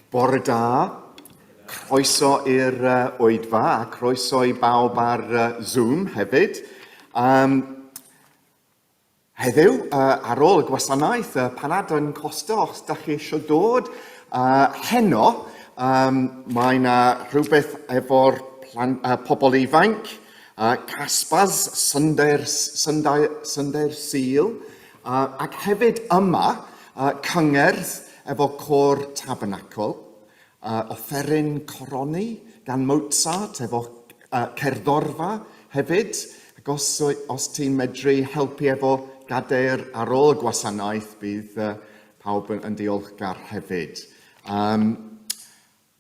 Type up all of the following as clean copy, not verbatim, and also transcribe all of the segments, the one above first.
Bore da, croeso i'r uh, oedfa a croeso i bawb ar uh, Zoom hefyd. Um, heddiw, uh, ar ôl y gwasanaeth, uh, panad yn costo os da chi eisiau dod. Uh, heno, um, mae yna rhywbeth efo'r plan, uh, pobl ifanc, uh, Caspers, Sunday'r Sunday, Sunday'r Sul, Uh, ac hefyd yma, uh, cyngerdd efo côr Tabernacl, uh, offeryn coroni gan Mozart efo uh, cerddorfa hefyd. Ac os, os ti'n medru helpu efo gadeir ar ôl y gwasanaeth, bydd uh, pawb yn, yn diolchgar hefyd. Um,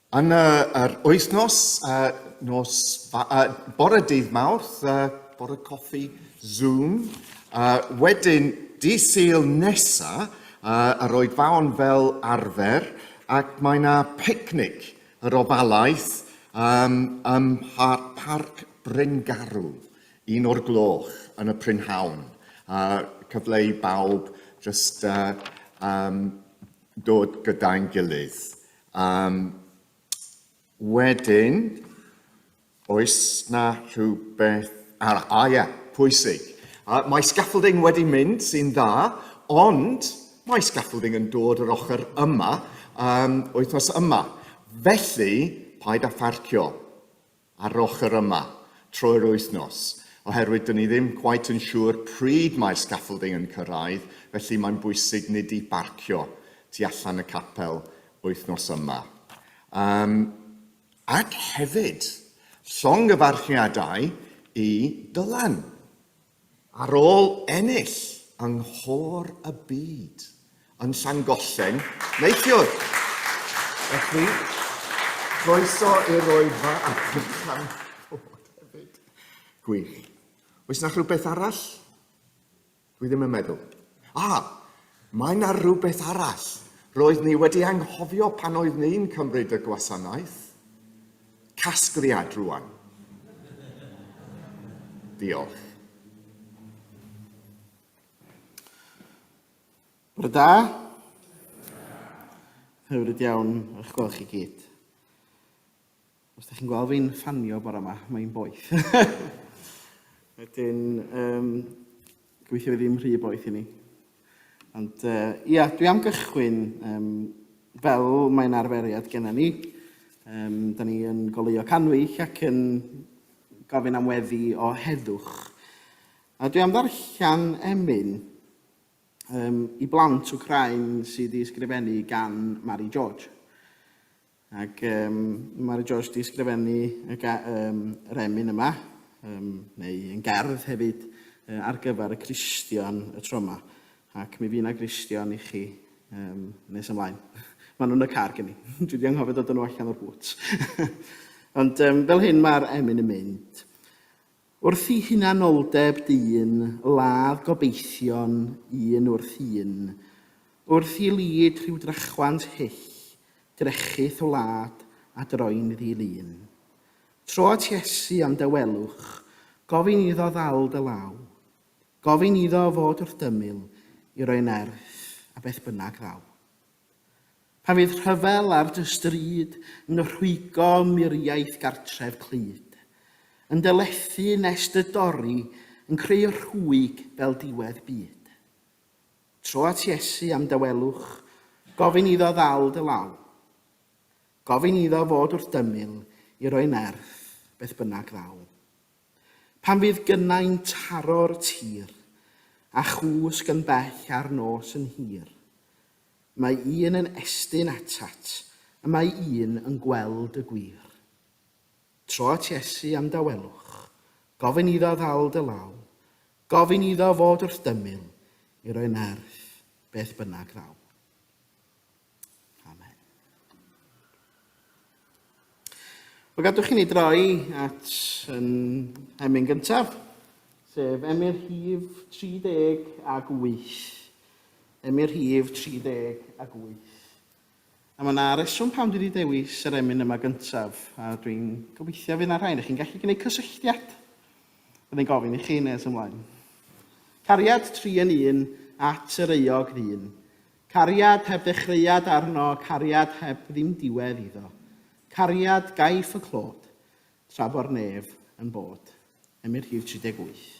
Yn y, yr wythnos, uh, nos, uh, bore dydd Mawrth, uh, bore coffi Zoom, uh, wedyn dydd Sul nesa, uh, yr oedfaon fel arfer, ac mae yna picnic yr ofalaeth um, ym Mharc Bryngarw, un o'r gloch yn y prynhawn. Uh, cyfle i bawb just uh, um, dod gyda'n gilydd. Um, wedyn, oes na rhywbeth arall? Ah, ie, yeah, pwysig. Uh, mae scaffolding wedi mynd, sy'n dda, ond mae scaffolding yn dod yr ochr yma um, wythnos yma. Felly, paid â pharcio. ar yr ochr yma trwy'r wythnos, oherwydd dyn ni ddim cweit yn siŵr pryd mae'r scaffolding yn cyrraedd, felly mae'n bwysig nid i barcio tu allan y capel wythnos yma. Um, ac hefyd, llongyfarchiadau i Dylan. Ar ôl ennill yng Nghôr y Byd yn Llangollen neithiwr. Felly, croeso i'r oedfa a diolch am ddod hefyd. Gwych. Oes 'na rhywbeth arall? Dwi ddim yn meddwl. Ah, mae 'na rhywbeth arall. Roedd ni wedi anghofio pan oedd ni'n cymryd y gwasanaeth. Casgliad rwan. Diolch. Bore da. Hyfryd iawn eich gweld chi gyd. Os ydych chi'n gweld fi'n ffanio bore yma, mae'n boeth. Wedyn, um, gobeithio fi ddim rhy boeth i ni. Ond uh, ia, dwi am gychwyn um, fel mae'n arferiad genna ni. Um, da ni yn goleuo canwyll ac yn gofyn am weddi o heddwch. A dwi am ddarllen emyn um, i blant Wcrain sydd wedi ysgrifennu gan Mary George. Ac um, Mary George di ysgrifennu y, um, yr emyn yma, um, neu yn gerdd hefyd, uh, ar gyfer y Cristion y tro yma. Ac mi fydd yna Gristion i chi um, nes ymlaen. Maen nhw'n y car gen i. Dwi wedi anghofio dod â nhw allan o'r bwt. Ond um, fel hyn mae'r emyn yn mynd. Wrth i hunanoldeb dyn ladd gobeithion un wrth un, wrth i lid rhyw drachwant hyll drechu'th wlad a droi'n ddi-lun. Tro at Iesu am dawelwch, gofyn iddo ddal dy law, gofyn iddo fod wrth d'ymyl i roi nerth a beth bynnag ddaw. Pan fydd rhyfel ar dy stryd yn rhwygo muriaeth gartref clyd, yn dy lethu nes dy dorri, yn creu rhwyg fel diwedd byd. Tro at Iesu am dawelwch, gofyn iddo ddal dy law. Gofyn iddo fod wrth d'ymyl i roi nerth beth bynnag ddaw. Pan fydd gynnau'n taro'r tir, a chwsg yn bell a'r nos yn hir, Mae un yn estyn atat, y mae un yn gweld y gwir. Tro at Iesu am dawelwch, gofyn iddo ddal dy law, gofyn iddo fod wrth d'ymyl i roi nerth beth bynnag ddaw. Amen. Wel, gadwch i ni droi at yn emyn gyntaf, sef emyn rhif 38. Emyn rhif 38. A mae yna reswm pam dwi wedi dewis yr emyn yma gyntaf, a dwi'n gobeithio fydd yna rhai chi'n gallu gwneud cysylltiad. Byddai'n gofyn i chi nes ymlaen. Cariad 3 yn 1 at yr euog ddyn. Cariad heb ddechreuad arno, cariad heb ddim diwedd iddo. Cariad gaiff y clod, tra bo'r nef yn bod. Emyn rhif 38.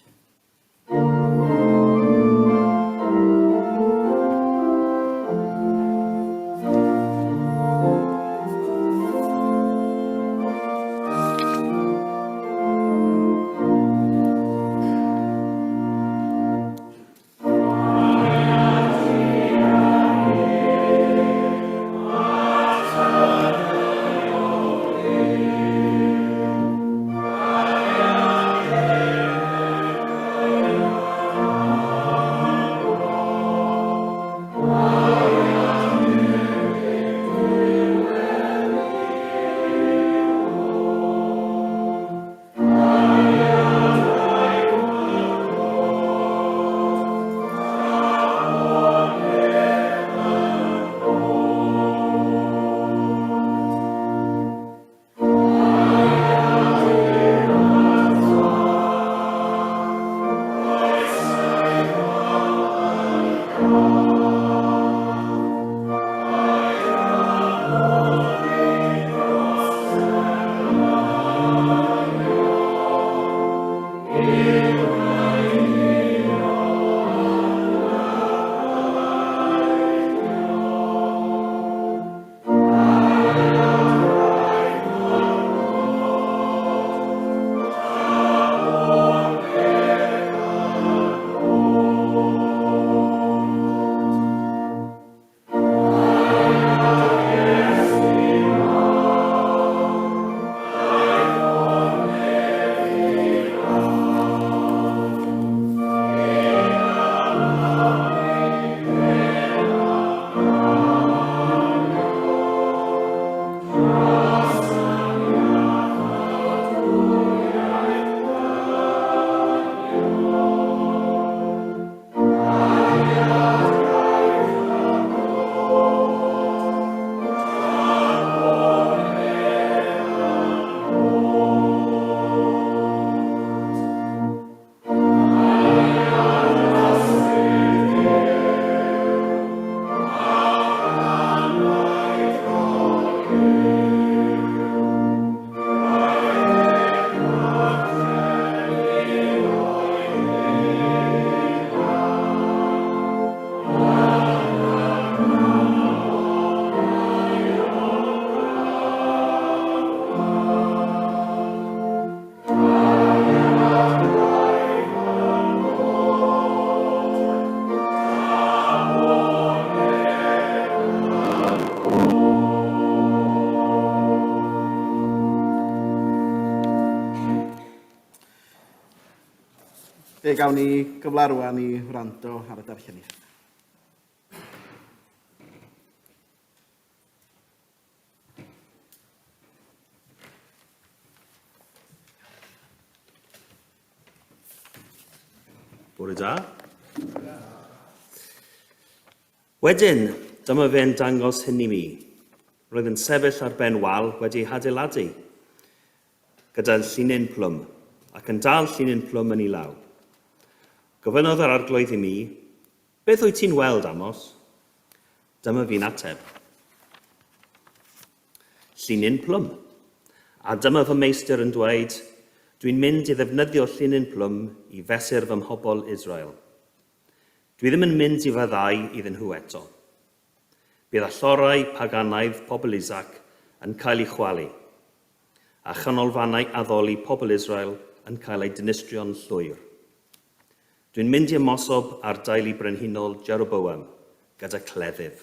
Fe gawn ni gyfle rwan i wrando ar y darlleniad. Bore da. Wedyn, dyma fe'n dangos hyn i mi. Roedd yn sefyll ar ben wal wedi ei hadeiladu, gyda llinyn plwm, ac yn dal llinyn plwm yn ei law. Gofynnodd yr arglwydd i mi, Beth wyt ti'n weld, Amos? Dyma fi'n ateb. Llinyn plwm. A dyma fy meistr yn dweud, Dwi'n mynd i ddefnyddio llinyn plwm i fesur fy mhobl Israel. Dwi ddim yn mynd i faddau iddyn nhw eto. Bydd allorau paganaidd pobl Isaac yn cael eu chwalu, a chanolfannau addoli pobl Israel yn cael eu dinistrio'n llwyr. Dwi'n mynd i ymosod ar deulu brenhinol Jeroboam gyda cleddyf.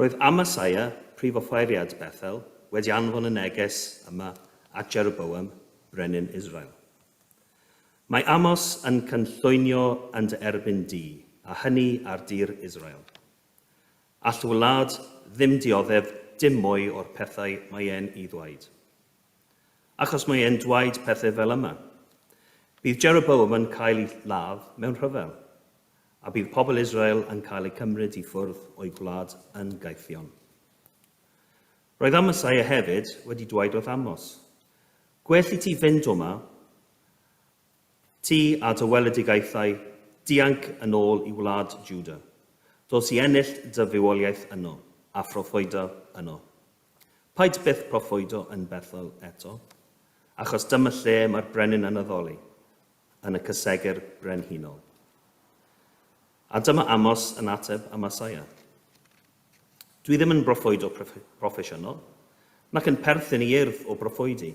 Roedd Amaseia, prif offeiriad Bethel, wedi anfon y neges yma at Jeroboam, brenin Israel. Mae Amos yn cynllwynio yn dy erbyn di, a hynny ar dir Israel. All y wlad ddim dioddef dim mwy o'r pethau mae e'n i ddweud. Achos mae e'n dweud pethau fel yma. Bydd Jeroboam yn cael ei ladd mewn rhyfel, a bydd pobl Israel yn cael eu cymryd i ffwrdd o'i gwlad yn gaethion. Roedd Amaseia hefyd wedi dweud wrth Amos, Gwell i ti fynd o 'ma, ti a dy weledigaethau, dianc yn ôl i wlad Juda. Dos i ennill dy fywoliaeth yno, a phroffwydo yno. Paid byth proffwydo yn Bethel eto, achos dyma lle mae'r brenin yn addoli, yn y cysegr brenhinol. A dyma Amos yn ateb Amaseia. Dwi ddim yn broffwydo proffesiynol, nac yn perthyn i urdd o broffwydi.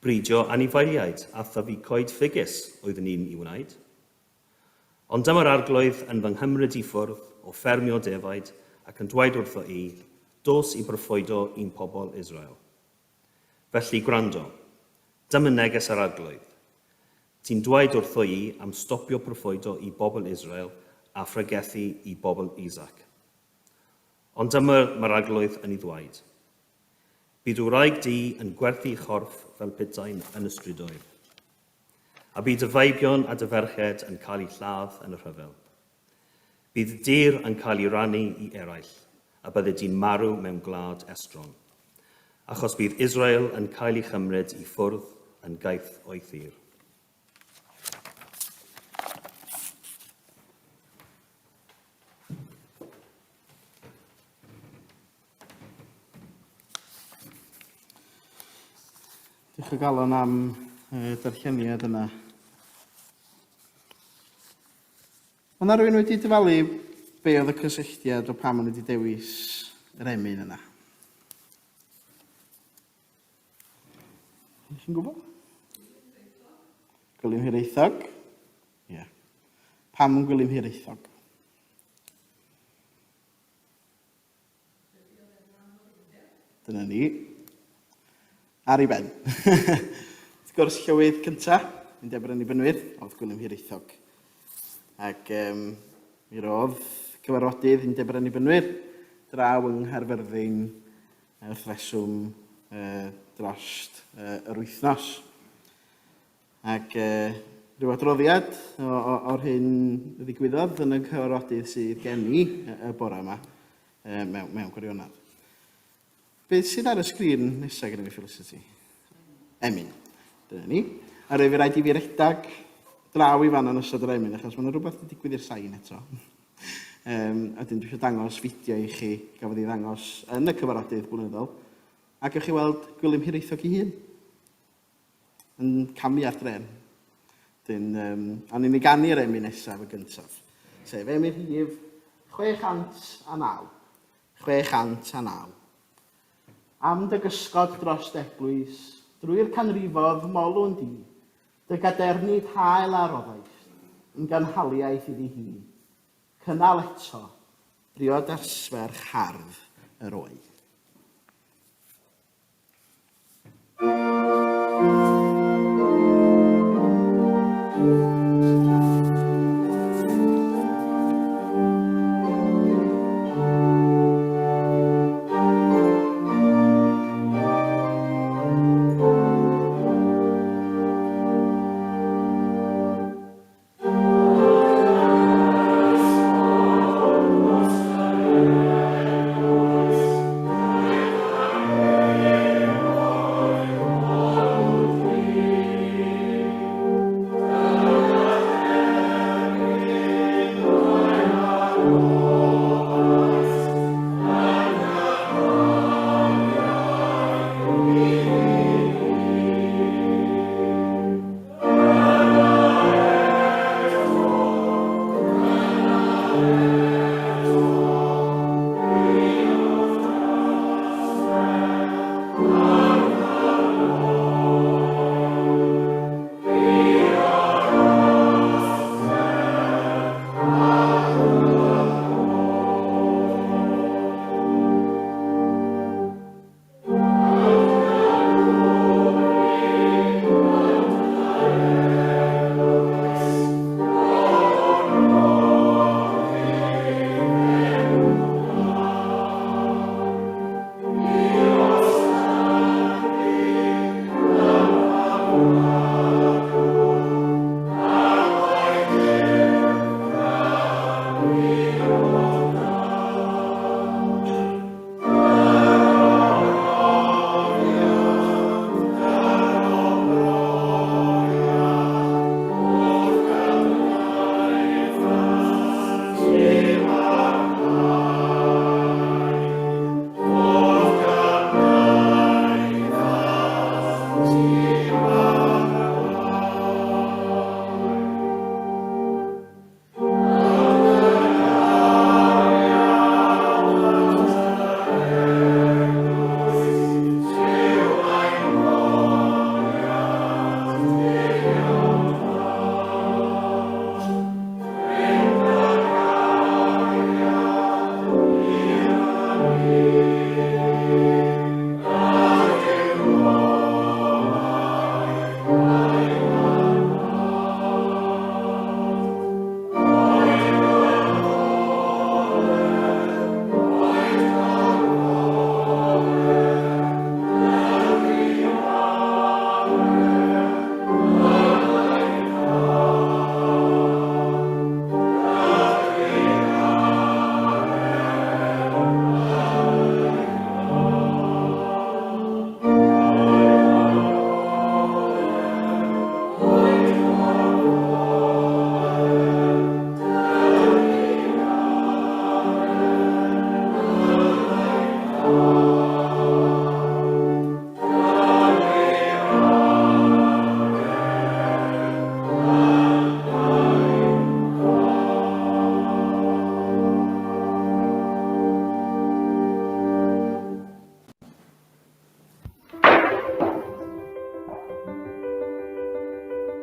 Bridio anifeiliaid a thyfu coed ffigys oeddwn i'n i wneud. Ond dyma'r Arglwydd yn fy nghymryd i ffwrdd o ffermio defaid ac yn dweud wrtho i, 'Dos i broffwydo i'n pobl Israel. Felly, gwrando. Dyma neges yr Arglwydd. Ti'n dweud wrtho i am stopio proffwydo i bobl Israel a phregethu i bobl Isaac. Ond dyma mae'r Arglwydd yn ei ddweud. Bydd dy wraig di yn gwerthu chorff fel putain yn y strydoedd. A bydd dy feibion a dy ferched yn cael eu lladd yn y rhyfel. Bydd dy dir yn cael ei rannu i eraill, a byddi di'n marw mewn gwlad estron. Achos bydd Israel yn cael ei chymryd i ffwrdd yn gaeth o'i thir. Diolch o galon am y darlleniad yna. Ond na rhywun wedi dyfalu be oedd y cysylltiad o pam o'n wedi dewis yr emyn yna? Ydych chi'n gwybod? Gwilym Hiraethog. Ie. Yeah. Pam Gwilym Hiraethog? Dyna ni. Ar ei ben. Wrth gwrs, llywydd cynta, Undeb yr Annibynwyr, oedd Gwilym Hiraethog. Ac um, mi roedd cyfarfodydd Undeb yr Annibynwyr draw yng Nghaerfyrddin wrth reswm uh, dros uh, yr wythnos. Ac uh, rhyw adroddiad o'r hyn ddigwyddodd yn y cyfarfodydd sydd gen i y bore yma mewn, mewn gwirionedd. Beth sydd ar y sgrin nesaf gyda fi, Felicity? Emyn. Dyna ni. A rhaid fi rhaid i fi redag draw i fan yn ystod yr emyn, achos mae yna rhywbeth wedi digwydd i'r sain eto. Um, a dyn dwi eisiau dangos fideo i chi gafodd ei ddangos yn y cyfarfodydd blynyddol. A gewch chi weld Gwilym Hiraethog ei hun. yn camu ar dren. Dyn, um, a ni'n ei ganu'r emyn nesaf y gyntaf. Sef emyn rhif 609. 609. Am dy gysgod dros eglwys, drwy'r canrifodd molwn di, dy gadernid hael a roddaist, yn ganhaliaeth iddi hi. Cynnal eto, briodas ferch hardd yr oed.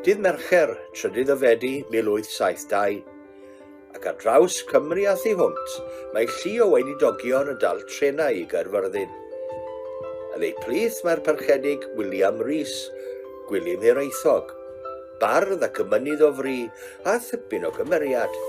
Dydd Mercher, trydydd o Fedi 1872, ac ar draws Cymru a thu hwnt, mae llu o weinidogion yn dal trenau i Gaerfyrddin. Yn eu plith mae'r Parchedig William Rees, Gwilym Hiraethog, bardd ac ymynydd o fri a thipyn o gymeriad.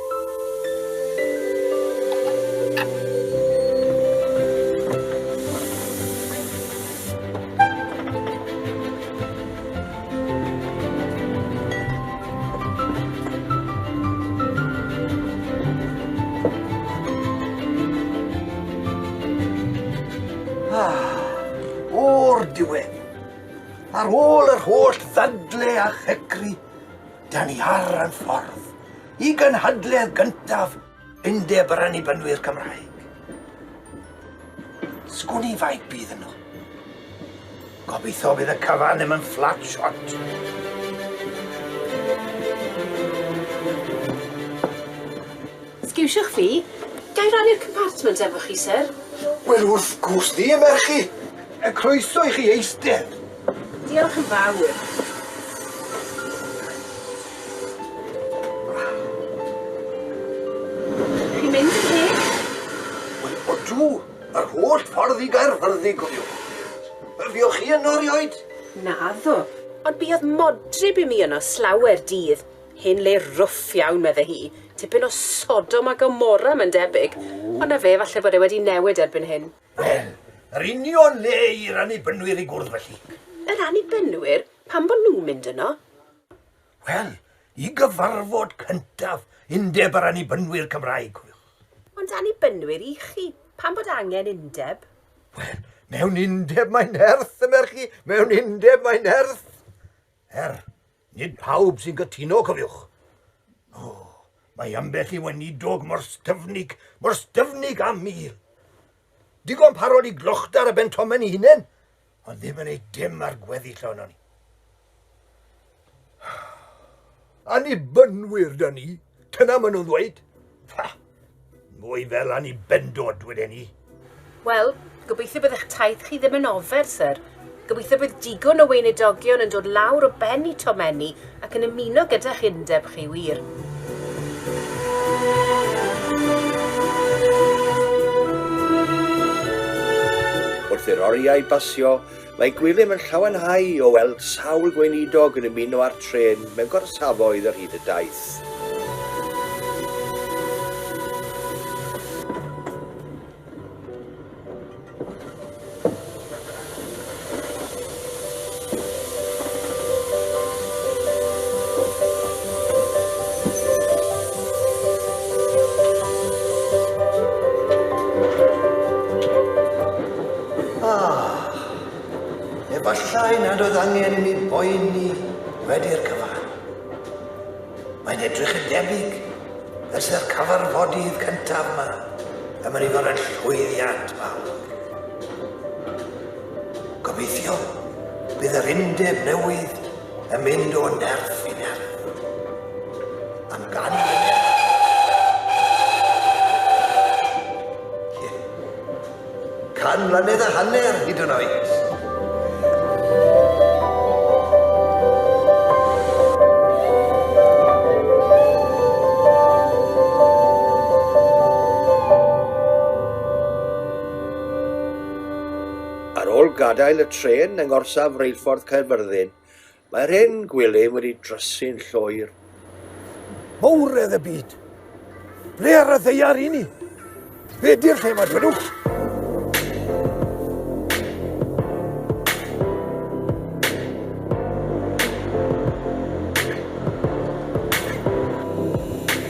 Ah, o'r diwedd. Ar ôl yr holl ddadle a checru, da ni ar yn ffordd i gynhadledd gyntaf Undeb yr Annibynwyr Cymraeg. Sgwn i faint bydd yno. Gobeithio bydd y cyfan ddim yn flat shot. Sgiwsiwch fi, ga i rannu'r compartment efo chi, syr? Wel, wrth gwrs ddim, merch i. Y croeso i chi eistedd. Diolch yn fawr. Chi'n mynd yn heg? Wel, odw, yr holl ffordd i Gaerfyrddin, cofiwch. Fuoch chi yno erioed? Naddo, ond buodd modryb i mi yno slawer dydd. Hen le rwff iawn, medde hi. Tipyn o Sodom a Gomorrah, mae'n debyg. Ond na fe, falle bod e wedi newid erbyn hyn. Wel, yr union le i'r Annibynwyr i gwrdd felly. Yr Annibynwyr? Pam bod nhw'n mynd yno? Wel, i gyfarfod cyntaf Undeb yr Annibynwyr Cymraeg, cofiwch. Ond Annibynwyr i chi, pam bod angen undeb? Wel, mewn undeb mae nerth, y merch i, mewn undeb mae nerth. Er, nid pawb sy'n cytuno, cofiwch. O, mae ambell i weinidog mor styfnig, mor styfnig â mul. Digon parod i glochdar y bentomen i hunain, ond ddim yn ei dim ar gweddill ohonon ni. Annibynwyr da ni, dyna maen nhw'n ddweud. Ha, mwy fel annibendod, dweden i. Wel, gobeithio bydd eich taith chi ddim yn ofer, syr. Gobeithio bydd digon o weinidogion yn dod lawr o ben i tomenni ac yn ymuno gyda'ch undeb chi, wir. Wrth i'r oriau basio, Mae Gwilym yn llawenhau o weld sawl gweinidog yn ymuno â'r trên mewn gorsafoedd ar hyd y daith. Ah, efallai nad oedd angen i mi boeni wedi'r cyfan. Mae'n edrych yn debyg ers yr cyfarfodydd cyntaf yma y mae'n i fod yn llwyddiant mawr. Gobeithio bydd yr undeb newydd yn mynd o nerth i nerth. Am gan mlynedd. 100 mlynedd a hanner hyd yn oed. Ar ôl gadael y trên yng ngorsaf reilffordd Caerfyrddin, Mae'r hen Gwilym wedi drysu'n llwyr. Mawredd y byd! Ble ar y ddaear i ni? Be di'r lle yma, dwedwch?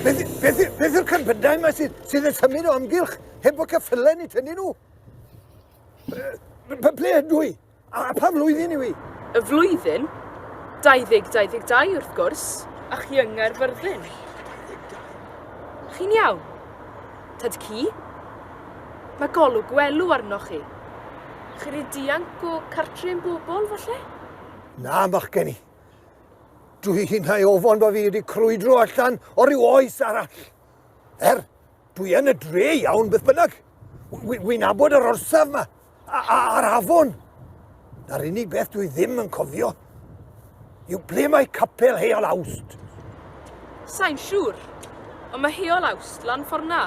Beth, beth, beth yw'r cerbydau yma sydd, sydd yn symud o amgylch heb bod ceffylau ni tynnu nhw? Ble ydw i? A pa flwyddyn yw hi? Y flwyddyn? 2022 wrth gwrs, a chi yng Nghaerfyrddin. Chi'n iawn? Tad ci? Mae golwg gwelw arnoch chi. Chi wedi dianc o cartre'n bobl, falle? Na, machgen i. Dwi hynna i ofon bod fi wedi crwydro allan o ryw oes arall. Er, Dwi yn y dre iawn beth bynnag. Wi'n nabod yr orsaf ma, a'r afon. Na'r unig beth dwi ddim yn cofio yw ble mae capel Heol Awst? Sa'n siŵr, ond mae Heol Awst lan ffordd na.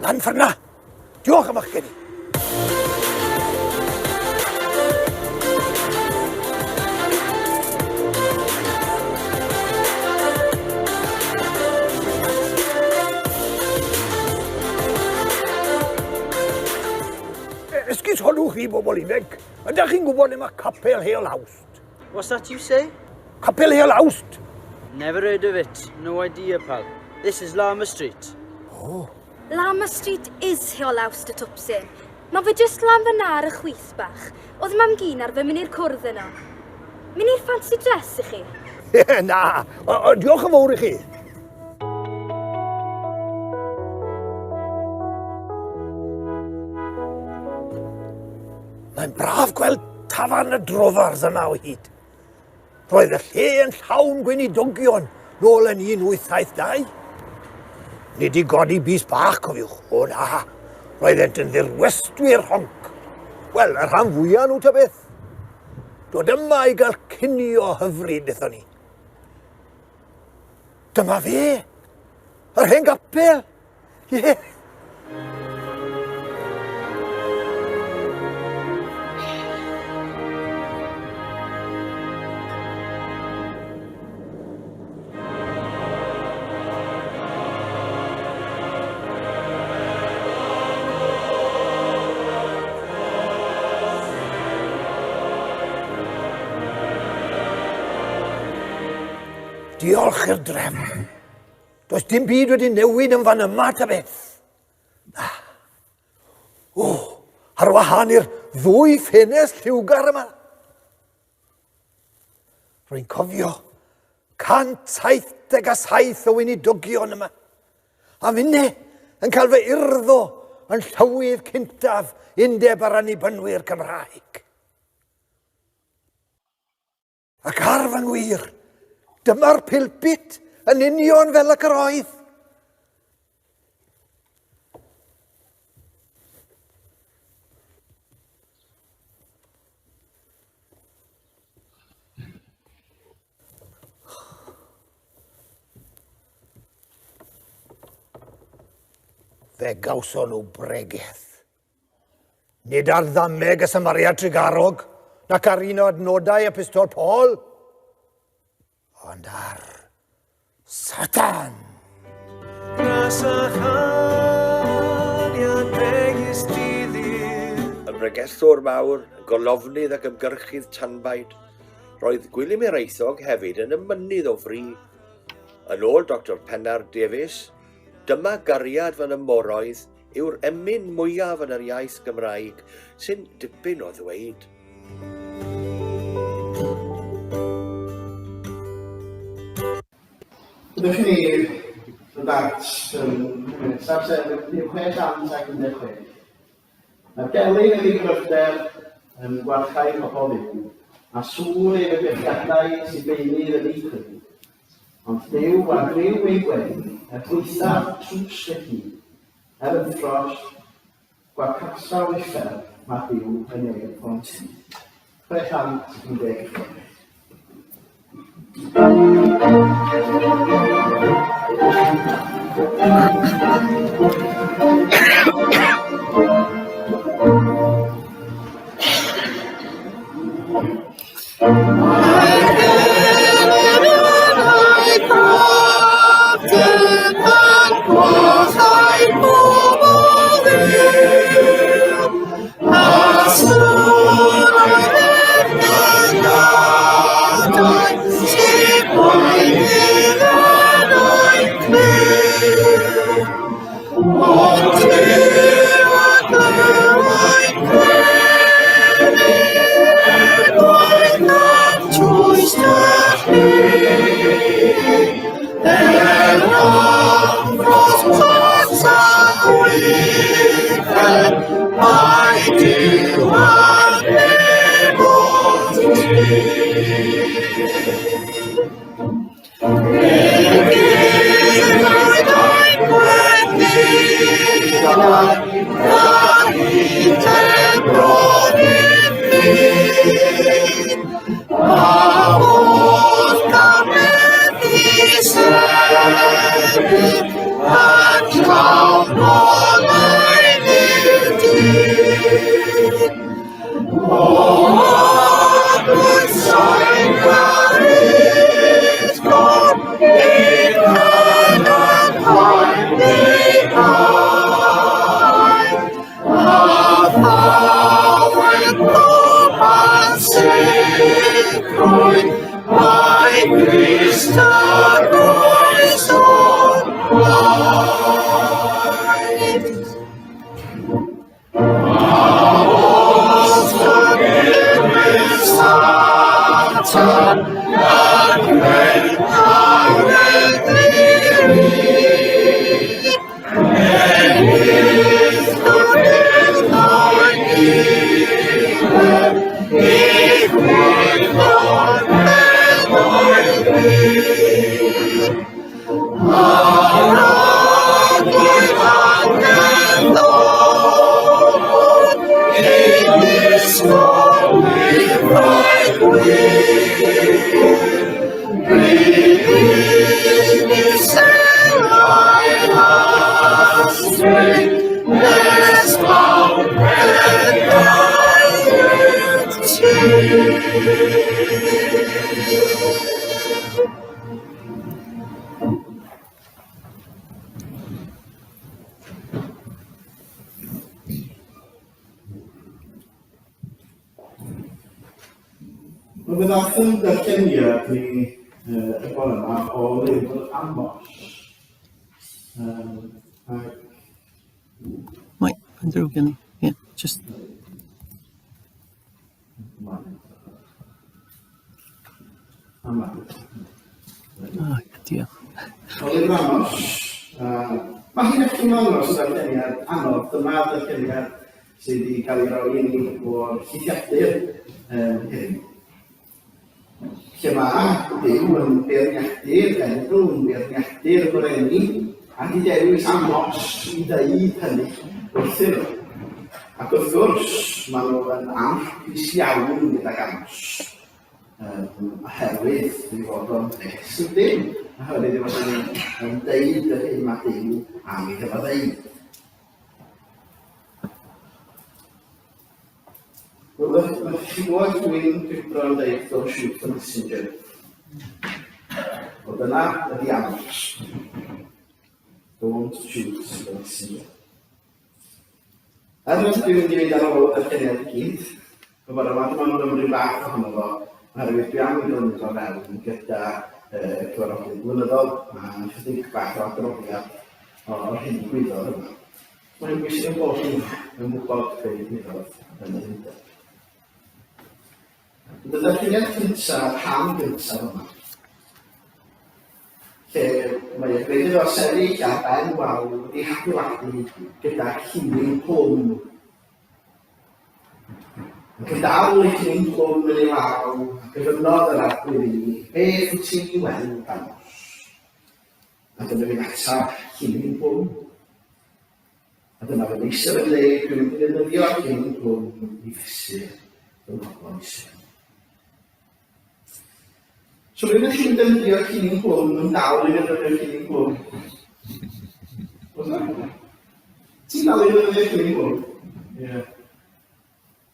Lan ffordd na? Diolch am eich gen i. Esgus holwch chi bobl ifanc, ydych chi'n gwybod le mae capel Heol Awst? What's that you say? Capel Heol Awst! Never heard of it. No idea, pal. This is Lama Street. Oh. Lama Street is Heol Awst y twpsyn. Mae fe jyst lan fyna ar y chwith bach. Oedd mam gyn arfer mynd i'r cwrdd yno. Mynd i'r fancy dress i chi? Na, o, o, diolch yn fawr i chi. Mae'n braf gweld tafarn y drofars yma o hyd. Roedd y lle yn llawn gweinidogion nôl yn 1872. Nid i godi bys bach, cofiwch, o na. Roeddent yn ddirwestwyr rhonc. Wel, y rhan fwyaf nhw ta beth. Dod yma i gael cinio hyfryd, wnaethon ni. Dyma fe! Yr hen gapel! Ie! Diolch i'r drefn. Does dim byd wedi newid yn fan yma ta beth. Na. O, ar wahân i'r ddwy ffenest lliwgar yma. Rwy'n cofio 177 o weinidogion yma. A finne yn cael fy urddo yn llywydd cyntaf Undeb yr Annibynwyr Cymraeg. Ac ar fy ngwir, dyma'r pulpit yn union fel ac yr oedd. Fe gawson nhw bregeth. Nid ar ddameg y Samaria Trugarog, nac ar un o adnodau Epistol Paul, ond ar Satan. Gras a chariad megis diddydd. Yn bregethwr mawr, yn golofnydd ac ymgyrchydd tanbaid, roedd Gwilym Hiraethog hefyd yn ymynydd o fri. Yn ôl Doctor Pennar Davies, dyma gariad fy nymoroedd yw'r emyn mwyaf yn yr iaith Gymraeg, sy'n dipyn o ddweud. Ydych chi ddod at yn nesaf, sef 616. Mae delyn yn ei gryfder yn gwarchau pobl Dduw, a sŵn ei fygythiadau sy'n beunydd yn eu clyw. Ond Duw a gryw ei gwên, er gwaethaf trwst ei hun, er ymffrost, gwarcasaw uffern, mae Duw yn nef o'n tŷ. 616. Addawyd pob ansicrwydd, mae Crist y groes o'n blaid. A os forgifwyd Satan, yn gwneud awred i ni, ennill gwrthyd o'i gilydd, i chwyddo'r meddwl fi. A'r Arglwydd angen ddod i ddisgwyl lyfrau gwir. Bryd i ni selau ysbryd nes mawr pethau i'r tir. Wel, fe ddaeth yn darlleniad ni y bore yma o lyfr Amos. Ac... Mae, mae'n ddrwg gen i. Ie, just... Ah, diolch. Oliver Ramos. Mae hi'n eich ymddangos yn ddarlleniad anodd. Dyma ddarlleniad sydd wedi cael ei roi i ni o'r llithiadur hyn. Lle mae Duw yn beirniadu'r genedl, yn beirniadu'r goreni, a di dewis Amos i ddeud hynny wrthyn nhw. Ac wrth gwrs, maen nhw yn anhapus iawn gydag Amos, oherwydd ei fod o'n negesydd Duw, oherwydd ei fod o'n yn deud yr hyn mae Duw am iddo fo ddeud. Wel, wnaethoch chi glywed rhywun grwydro yn deud don't shoot the messenger. Wel, dyna ydi Amos. Don't shoot the messenger. Er nad dwi'n mynd i fynd ar ôl y darlleniad i gyd, y bore yma, dim ond mymryn bach ohono fo, oherwydd dwi am i glynu fo fewn gyda y cyfarfodydd blynyddol a chydig bach o adroddiad o'r hyn ddigwyddodd yma. Mae'n bwysig ein bod ni'n yn gwybod be ddigwyddodd yn yr undeb. Y ddarlleniad cyntaf, rhan gyntaf yma, lle mae y gwneud iddo sefyll ar ben wal wedi hadeiladu gyda llinyn plwm. Ac yn dal ei llinyn plwm yn ei law, a gofynnodd yr arglwydd i mi, beth wyt ti'n ei weld, Amos? A dyma fi'n ateb llinyn plwm. A dyma fy meistr yn dweud, dwi'n mynd i ddefnyddio llinyn plwm i fesur fy mhobl Israel. So rydych ydych chi'n defnyddio llinyn plwm yn dal i ddefnyddio llinyn plwm? Oes yna? Ti'n dal i ddefnyddio llinyn plwm? Ie. Yeah.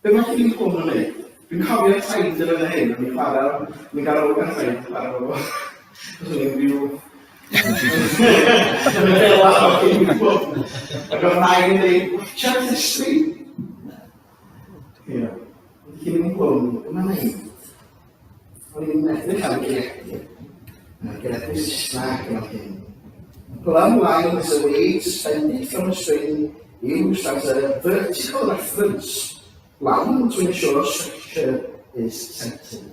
Be mae llinyn plwm yn neud? Dwi'n cofio taid yn oedd hyn, o'n i'n chwarae, o'n i'n gael olwg ar taid yn chwarae fo. Os o'n i'n rhyw... Yn y fela o llinyn plwm. Ac oedd nain yn dweud, watcha llestri. Ie. Llinyn plwm, be mae'n neud? O'n i'n edrych ar y geiriadur, a'r geiriadur Saesneg yn hyn. Plumb line is a weight suspended from a string used as a vertical reference line to ensure structure is centered.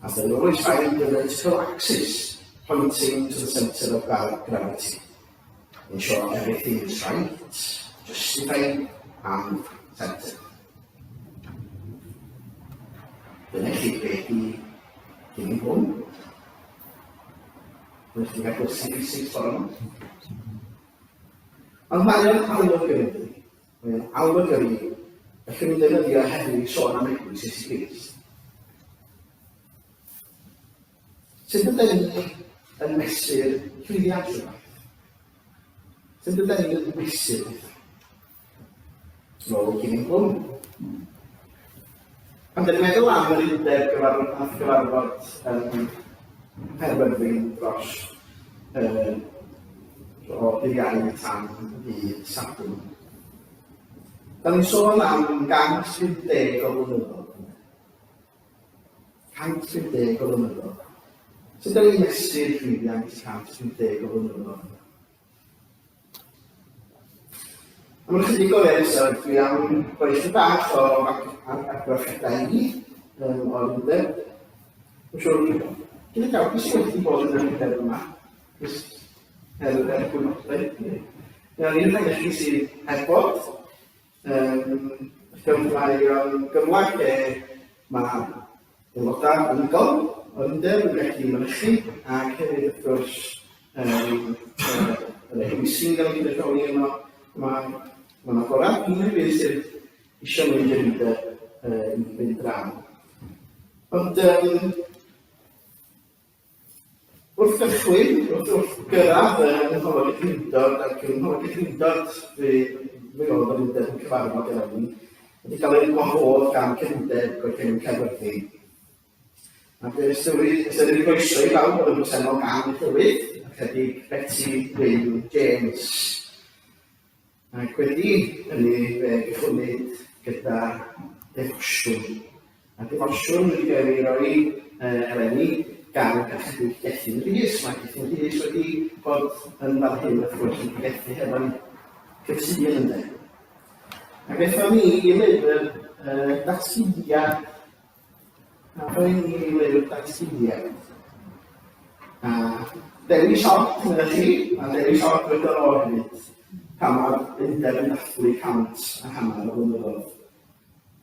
As they always find the vertical axis pointing to the center of gravity. Ensure everything is right, justified and centered. Dyna chi beth i gyn hwn. Dyna chi'n cael gwersi ffisig ffordd yma. Ond mae o'n allegory. Mae o'n allegory. Felly ni'n defnyddio heddiw i sôn am eglwys Iesu Grist. Sut ydyn ni yn mesur llwyddiant rhywbeth? Sut ydyn ni'n mesur pethau? Nôl cyn ein hwn. Pan dyn ni'n meddwl am yr undeb gyfarfod, nath gyfarfod yn Caerfyrddin dros o dydd Iau tan ddydd Sadwrn. Da ni'n sôn am 150 o flynyddoedd. 150 o flynyddoedd. Sut da ni'n mesur llwyddiant 150 o flynyddoedd? Am yr ychydig oriau nesaf, dwi am roi chydig bach o argraffiadau i o'r undeb. Dwi'n siŵr, gyda llaw, pwy sydd wedi bod yn yr undeb yma? Jyst er gwybodaeth. Iawn, un rhai chi sydd heb bod, wrth mae o'n gyfle lle mae aelodau unigol o'r undeb yn gallu mynychu ac hefyd wrth gwrs yr eglwysi yn cael eu cynrychioli yno. Mae mae'n agorad i unrhyw un sydd eisiau mynd i'r undeb i fynd draw. Ond Wrth gychwyn, wrth, wrth gyrraedd yng Ngholeg y Drindod ac yng Ngholeg y Drindod fe, fe oedd yr undeb yn cyfarfod eleni, wedi cael ei wahodd gan Cyfundeb Gorllewin Caerfyrddin. Ac fe ystyriwyd ystyriwyd groeso i bawb oedd yn bresennol gan y llywydd, Parchedig Betty Wyn James. Ac wedi hynny fe gychwynnid gyda defosiwn. A defosiwn wedi cael ei roi eleni gan y Parchedig Gethin Rhys. Mae Gethin Rhys wedi bod yn fan hyn wrth gwrs yn pregethu hefo'n cytun ynde. Ac aethon ni i lyfr datguddiad Aethon ni i lyfr datguddiad. A dewis od, meddech chi, a dewis od wedodd o hefyd, pan mae'r undeb yn dathlu 150 o flynyddoedd.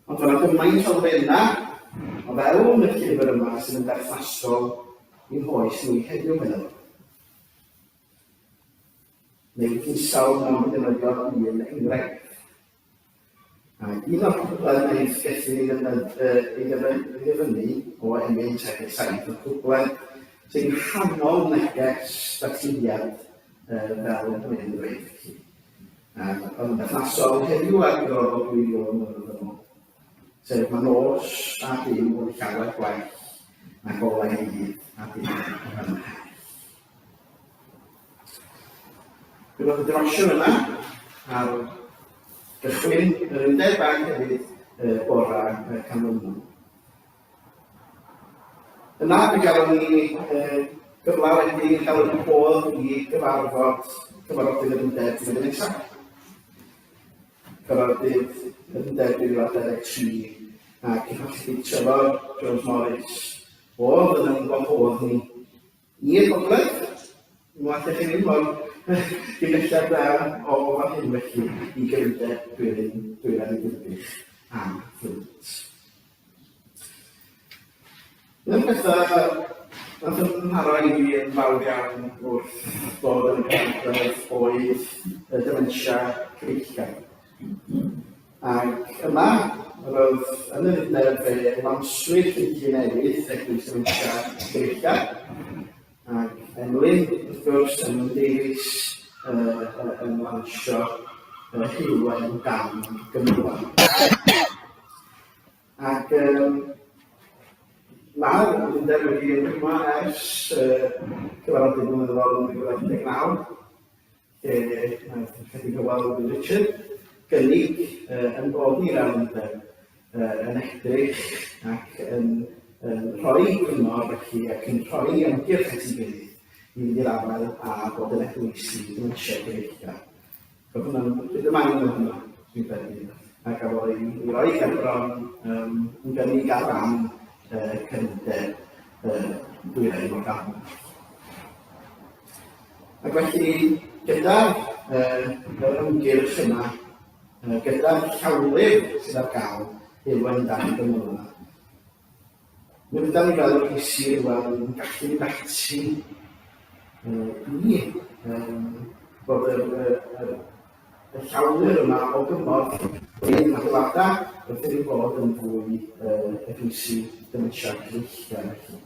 Ond mae yna gymaint o elfennau o fewn y llyfr yma sydd yn berthnasol i'n hoes ni heddiw, meddwl. Neu hinsawdd mewn defnyddio un enghraifft. Ac un o'r cwpled wnaeth Gethin ei ddefnyddio ei ddyfynnu o Emyn 37 oedd cwpled sy'n nghanol neges datguddiad fel mae'n ei ddweud felly. Ac oedd yn berthnasol heddiw ar gyfer o 2000 o mlynedd yn ôl. Sef mae nos a Duw yn llawer gwell na golau dydd a Duw ymhell. Mi roedd y defosiwn yma ar gychwyn yr undeb ac hefyd y bora y canlynol. Yna fe gafon ni gyfle wedyn i gael y gwahodd i gyfarfod cyfarfodydd yr undeb flwyddyn nesaf. Cyfarfodydd yr undeb 2023 ac i hollti Trefor Jones Morris oedd yn ein gwahodd ni I'r gogledd, unwaith ydych chi ddim mor gyn belled o fan hyn felly i gyfundeb Dwyrain, Dwyrain Dinbych a Fflint. Un o'r pethau nath yn nharo i fi yn fawr iawn wrth ddod yn y gogledd oedd y dementia cyfeillgar. Ac yma, roedd yn yr undeb fe lansiwyd cynllun newydd Eglwys Dementia Cyfeillgar, ac Emlyn, wrth gwrs, Emlyn Davies, yn lansio Heulwen dan Gymylon. Ac mae'r undeb wedi ymrwymo ers cyfarfodydd blynyddol yn 2019, lle wnaeth Rhedeg Hywel Wyn Richard gynnig yn bod ni fel undeb yn edrych ac yn, yn rhoi cyngor felly ac yn rhoi ymgyrch at ei gilydd i fynd i'r afael â bod yn eglwysi dementia gyfeillgar. Roedd hwnna'n pryd y maen nhw hwnna, dwi'n credu, a gafodd ei, ei roi gerbron yn gynnig ar ran cyfundeb Dwyrain Morgannwg. Ac felly, gyda'r yr ymgyrch yma, gyda'r llawlyfr sydd ar gael, Heulwen Dan Gymylon, mi fyddan ni fel y PC rwan yn gallu mynd ati i bod yr, yr, yr, y llawlyfr yma o gymorth i'n adeiladau wrth iddyn fod yn fwy eglwysi dementia cyfeillgar felly.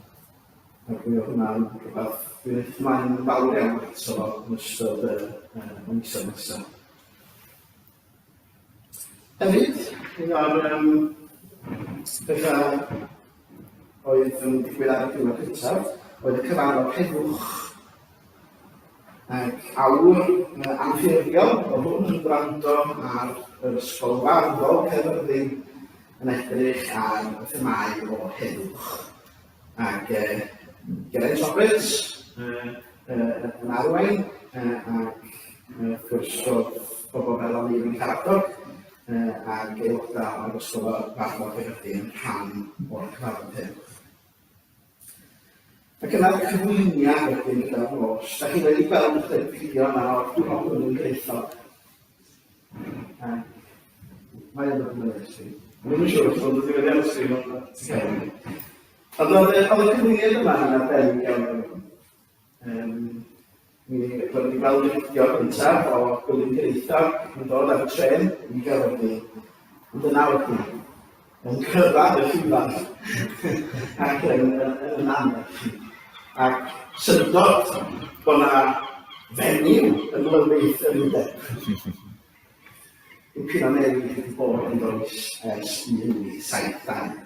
Ac mi oedd hwnna'n rhywbeth dwi'n edrych ymlaen yn fawr iawn ato fo yn ystod y y misoedd nesaf. Hefyd, un o'r pethau oedd yn digwydd ar y diwrnod cyntaf oedd y cyfarfod heddwch. Ac awr anffurfiol oedd hwn yn gwrando ar yr Ysgol Farddol Caerfyrddin yn edrych ar y themâu o heddwch. Ac Geraint Roberts yn arwain, ac wrth gwrs roedd pobl fel Aneurin Caradog ac aelodau o'r Ysgol Farddol Caerfyrddin yn rhan o'r cyfarfod heddwch. Ac yna'r cyflwyniad wedyn gyda'r nos. Da chi wedi gweld y clip fideo yna o'r diwrnod yn Greithog. Mae o'n dod i fyny ar sgrin. Dwi'm yn siŵr os o'n dod i fyny ar sgrin ond ti'n cael. Ond oedd y oedd y cyflwyniad yma yn arbennig iawn iawn. Um, mi roedd wedi gweld y fideo gyntaf o Gwilym Hiraethog yn dod ar y tren i Gaerfyrddin. Ond yna wedyn, yn cyrraedd y llwyfan ac yn, yn, yn annerch. Ac syndod bod na fenyw yn lywydd yr undeb. Dipyn o newid wedi bod yn does ers 1872.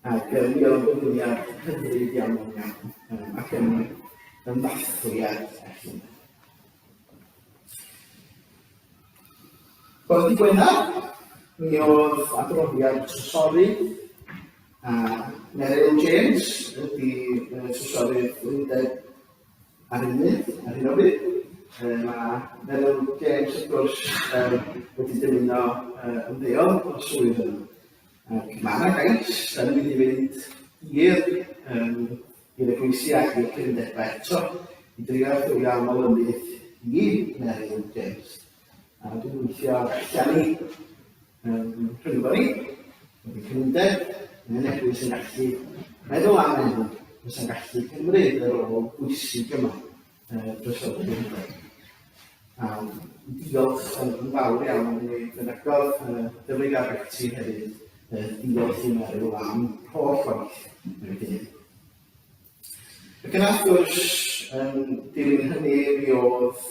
Ac mi oedd yn gyflwyniad hyfryd iawn iawn iawn, ac yn, yn ddathliad felly. Bore dydd Gwener, mi oedd adroddiad trysorydd, a Meryl James ydy trysorydd yr undeb ar hyn, ar hyn o bryd. Mae Meryl James, wrth gwrs, wedi dymuno ymddeol o'r swydd yna. Ac mae yna gais, da ni'n mynd i fynd i'r um, i'r eglwysi ac i'r cyfundebau eto i drio chwilio am olynydd i Meryl James. A dwi'n gweithio allan ni rhyngddo ni, wedi cyfundeb, mae'n eglwys yn gallu meddwl am enw, fysa'n gallu cymryd y rôl bwysig yma dros y blynyddoedd. A diolch yn fawr iawn i Dyfegodd, Dyfrig a Beti hefyd, diolch i Meryl am holl waith mae wedi gwneud. Ac yna, wrth gwrs, yn dilyn hynny, mi oedd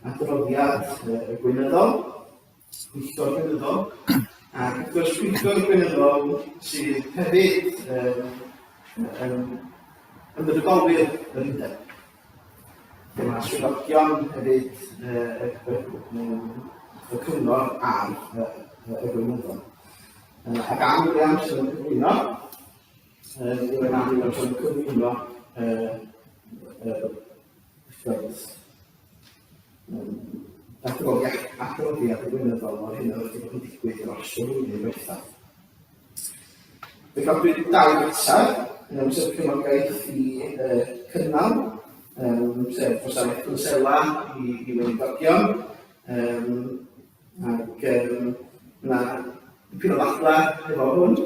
adroddiad y gweinyddol, Pwyllgor Gweinyddol, ac wrth gwrs Pwyllgor Gweinyddol sydd hefyd yn, yn ymddiriedolwyr yr undeb. Lle mae swyddogion hefyd y, y, y cyngor ar y, y, y gweinyddol. Ac Ann Williams yn cyflwyno, uh, Ann Williams yn cyflwyno Adroddiad, adroddiad gweinyddol o'r hyn oedd wedi bod yn digwydd dros y flwyddyn ddiwethaf. Fe gafwyd dau fater, sef cefnogaeth i cynnal, sef gwasanaeth cwnsela i, i weinidogion, ac yna dipyn o ddadlau efo hwn,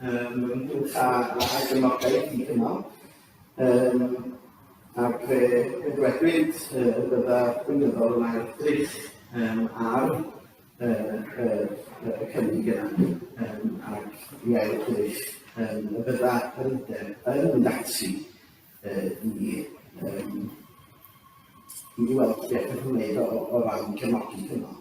ynghylch â, â gefnogaeth i cynnal. Yym, ac fe fe ddwedwyd y bydda gweinyddol yn ail-edrych yym ar y y y cynnig yna yym ac i ail-edrych yym y bydda yr undeb yn mynd ati yy i yym i weld beth allwn wneud o o ran cefnogi hynny.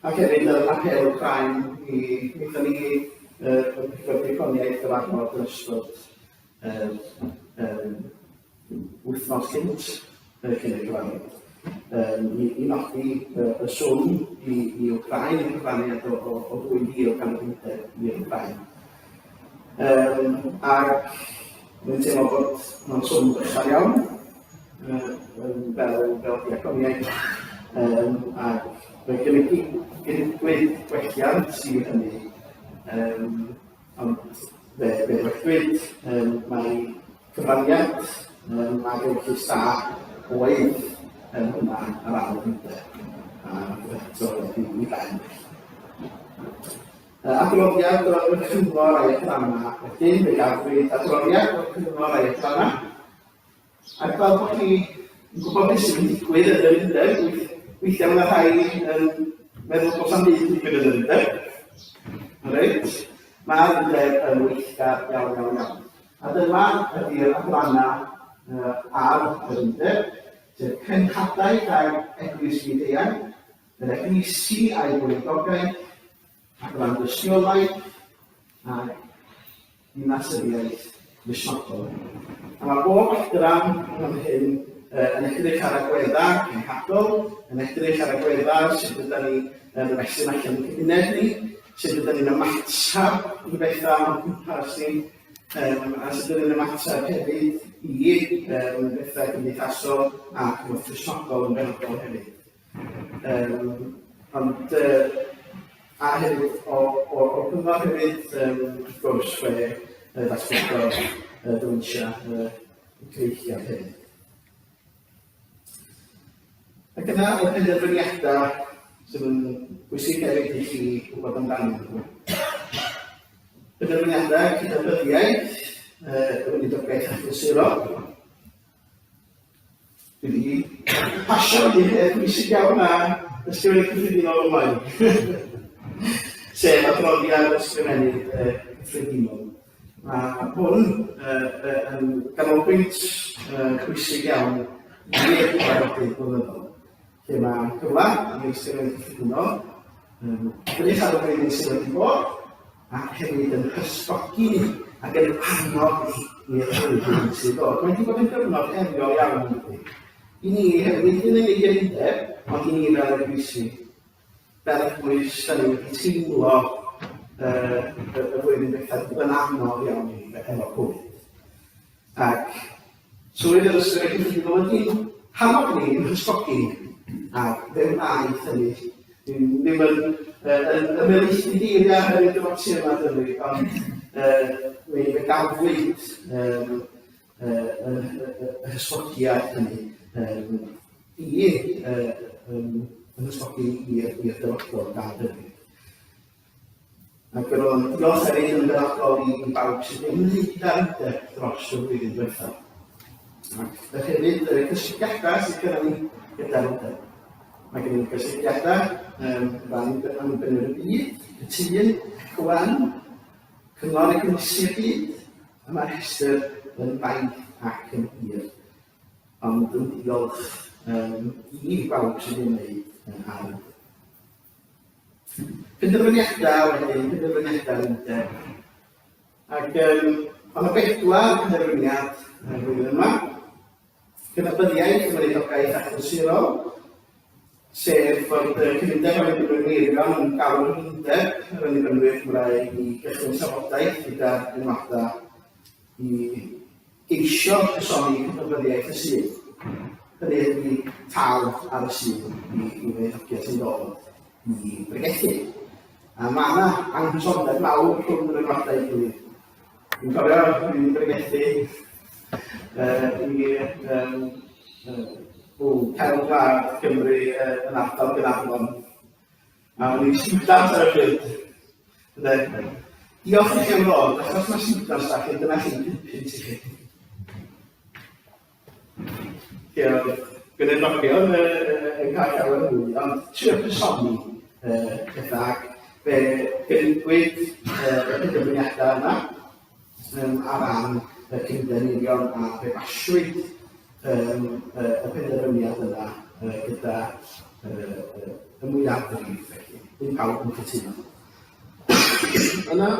Ac hefyd yr apêl Wcráin i wnaethon ni yy y Pwyllgor Diaconiaeth gyfarfod yn ystod yr yym wythnos cynt yy cyn y cyfarfod yym i i nodi y y swm i i Wcráin, y cyfraniad o o o 2,000 gan yr undeb i'r Wcráin. Yym ac mae'n teimlo bod mae'n swm bychan iawn yy yym fel fel diaconiaid yym ac fe gynigwyd gwelliant i hynny yym Ond fe, fe ddwedwyd um, mai cyfraniad um, ag ewyllys da oedd um, hwnna ar ran yr undeb, a eto wedi i ben. Adroddiad o'r cyngor a'i adrannau. Wedyn, fe gafwyd adroddiad o'r cyngor a'i adrannau. Ac fel bod chi yn gwybod beth sy'n digwydd yn yr undeb, weithiau mae rhai yn meddwl bod am byd yn digwydd yn yr undeb. Reit, mae'r undeb yn weithgar iawn, iawn, iawn. A dyma ydy'r adrannau uh, ar yr undeb, sef cenhadaeth ag eglwys fyd-eang, yr eglwysi a'i gweinidogaeth, adran dystiolaeth, ac dinasyddiaeth Gristnogol. A mae bob adran yn fan hyn yn edrych ar agweddau cenhadol, yn edrych ar agweddau sut ydyn ni yn ymestyn allan i'n cymuned ni, sut ydyn ni'n ymateb i bethau o'n cwmpas ni, um, a sut ydyn ni'n ymateb hefyd i um, bethau cymdeithasol a cymorth Cristnogol yn benodol hefyd. Um, ond, uh, a hefyd, o, o, o gyngor hefyd, um, wrth gwrs, fe uh, ddatblygodd uh, dementia uh, cyfeilliad hefyd. Ac yna, y penderfyniadau sydd yn bwysig hefyd i chi wybod amdanyn nhw. Penderfyniadau cydnabyddiaeth, uh, y weinidogaeth achlysurol, Dwi wedi pasio un peth pwysig iawn a ysgrifennu cyffredinol ymlaen. Sef adroddiad ysgrifennu uh, cyffredinol. Mae hwn uh, uh, yn ganolbwynt uh, pwysig iawn i'r cyfarfodydd blynyddol, lle mae cyfle i ysgrifennu cyffredinol, um, edrych ar y flwyddyn sydd wedi bod, ac hefyd yn hysgogi ni ac yn annog ni i'r flwyddyn sydd ddod. Mae wedi bod yn gyfnod heriol iawn yn dydy. I ni hefyd, nid yn unig yr undeb, ond i ni fel eglwysi. Fel eglwys, da ni wedi teimlo uh, y, y flwyddyn diwethaf wedi bod yn anodd iawn i ni efo Covid. Ac swydd yr ysgrifennu cyffredinol wedi hannog ni, yn hysgogi ni, ac fe wnaeth hynny. Ddim, ddim yn, uh, yn ymhelaethu geiriau ar y dywati yma dydy, ond uh, mi fe gafwyd um, uh, y, y, y hysgogiad hynny um, i uh, um, yn hysgogi i'r dyfodol gan hynny. Ac yr oedd diolch hefyd yn benodol i, i bawb sydd wedi ymwneud â'r undeb dros y flwyddyn diwethaf. Ac yr hefyd y cysylltiadau sydd gyda ni gyda'r undeb. Mae gen i gysylltiadau um, fan Annibynwyr y Byd, y Tîn, Cywan, Cyngor Eglwysi'r Byd, a mae'r rhestr yn faith ac yn hir. Ond yn diolch um, i bawb sydd wedi ymwneud yn ar Penderfyniadau wedyn, penderfyniadau'r undeb. Ac um, mae yna bedwar penderfyniad yn y flwyddyn yma. Cydnabyddiaeth y weinidogaeth achlysurol, sef fod y cyfundeb Annibynwyr Meirion yn galw'r undeb yr Annibynwyr Cymraeg i gychwyn trafodaeth gyda'r enwadau i geisio cysoni cydnabyddiaeth y Sul. Hynny ydy tal ar y Sul i, i weinidogion sy'n dod i bregethu. A mae yna anghysondeb mawr rhwng yr enwadau gilydd. Dwi'n cofio dwi'n bregethu uh, i um, uh, Cefn Gwlad Cymru uh, yn ardal Gaernarfon. A o'n i'n siwdant ar y pryd. Ynde? Diolch i chi am ddod, achos mae siwdant da chi, dyna chi pump i chi. Lle oedd Gweinidogion yn cael llawer mwy, ond trio cysoni pethau ac fe gynigiwyd y penderfyniadau yna um, ar ran y cyn-Eirion a fe basiwyd um, y, y penderfyniad yna uh, gyda uh, y mwyafrif, felly, ddim pawb yn cytuno. Yna,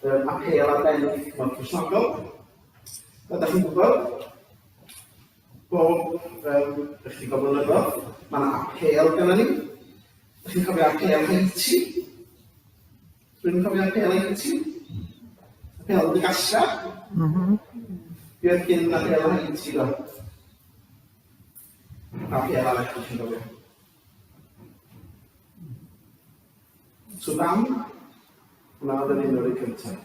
um, apêl arbennig mewn Cristnogol. Fel da chi'n gwybod, bob um, ychydig o flynyddoedd, mae yna apêl gyda ni. Da chi'n cofio apêl Haiti? Rwy'n cofio apêl Haiti? Apêl Madagascar? Mm -hmm. Be oedd cyn apêl Haiti do? Apêl arall, chi'n cofio? Sudan, hwnna oedd yr un o'r un cyntaf.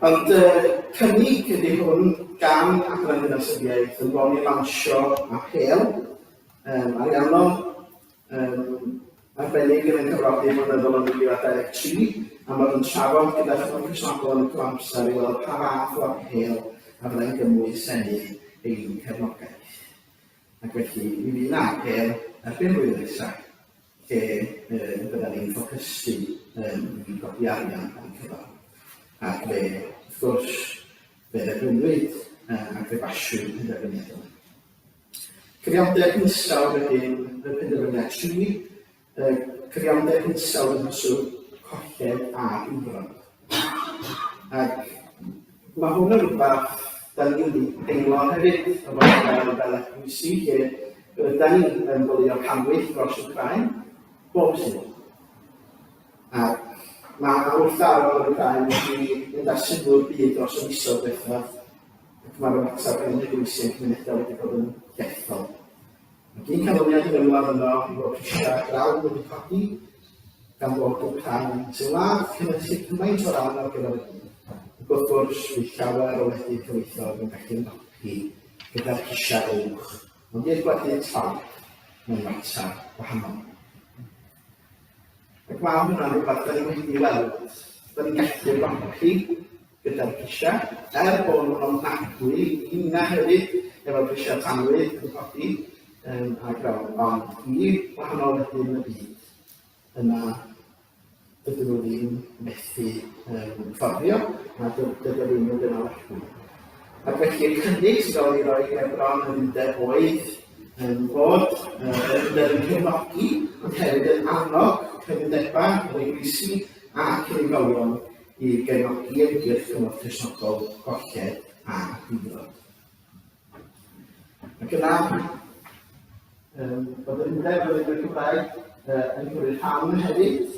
Ond uh, cynnig ydy hwn gan Adran Ddinasyddiaeth yn bod ni'n lansio apêl um, ariannol um, arbennig yn ein cyfrodydd flynyddol yn 2023 a bod yn trafod gyda Chymorth Cristnogol yn y cyfamser i weld pa fath o apêl a fyddai'n gymwys ennill ein cefnogaeth. Ac felly, mi fydd 'na apêl erbyn blwyddyn nesaf lle yy byddan ni'n ffocysu yym i godi arian ar eu cyfer. Ac fe, wrth gwrs, fe dderbyniwyd yy ac fe basiwyd y penderfyniad yna. Cyfiawnder hinsawdd wedyn, y penderfyniad 3, yy cyfiawnder hinsawdd yng nghyswllt colled a difrod. Ac mae hwn yn rhywbeth. Da ni'n wedi deimlo hefyd y fod fel fel eglwysi lle rydan ni yn goleuo cannwyll dros Wcráin bob Sul. Ac mae wrthdaro yn Wcráin wedi mynd â sylw'r byd dros y misoedd diwethaf ac mae'r ymateb gan eglwysi a'n cymunedau wedi bod yn llethol. Ac un canlyniad i'r ymladd yno yw bod prisiau grawn wedi codi, gan fod Wcráin, sy'n wlad cynhyrchu cymaint o ran ar gyfer y byd, ac wrth gwrs bydd llawer o wledydd cyfoethog yn gallu ymdopi gyda'r prisiau uwch, ond i'r gwledydd tlawd, mae'n fater gwahanol. Ac mae hwnna'n rhywbeth da ni wedi weld. Da ni'n gallu ymdopi gyda'r prisiau, er bod nhw'n ofnadwy i ninna hefyd, efo'r prisiau tanwydd yn codi um, a grawn, ond i wahanol wledydd yn y byd, yna dydyn nhw ddim methu um, fforddio, a dydyn nhw ddim yn gynaladwy. Ac felly y cynnig sydd gael ei roi gerbron yr undeb oedd um, bod yr undeb yn cefnogi, ond hefyd yn annog cyfundebau yr eglwysi ac unigolion i gefnogi ymgyrch Cymorth Cristnogol Golled a Difrod. Ac yna, um, bod yr Undeb yr Undeb Cymraeg uh, yn cymryd rhan hefyd,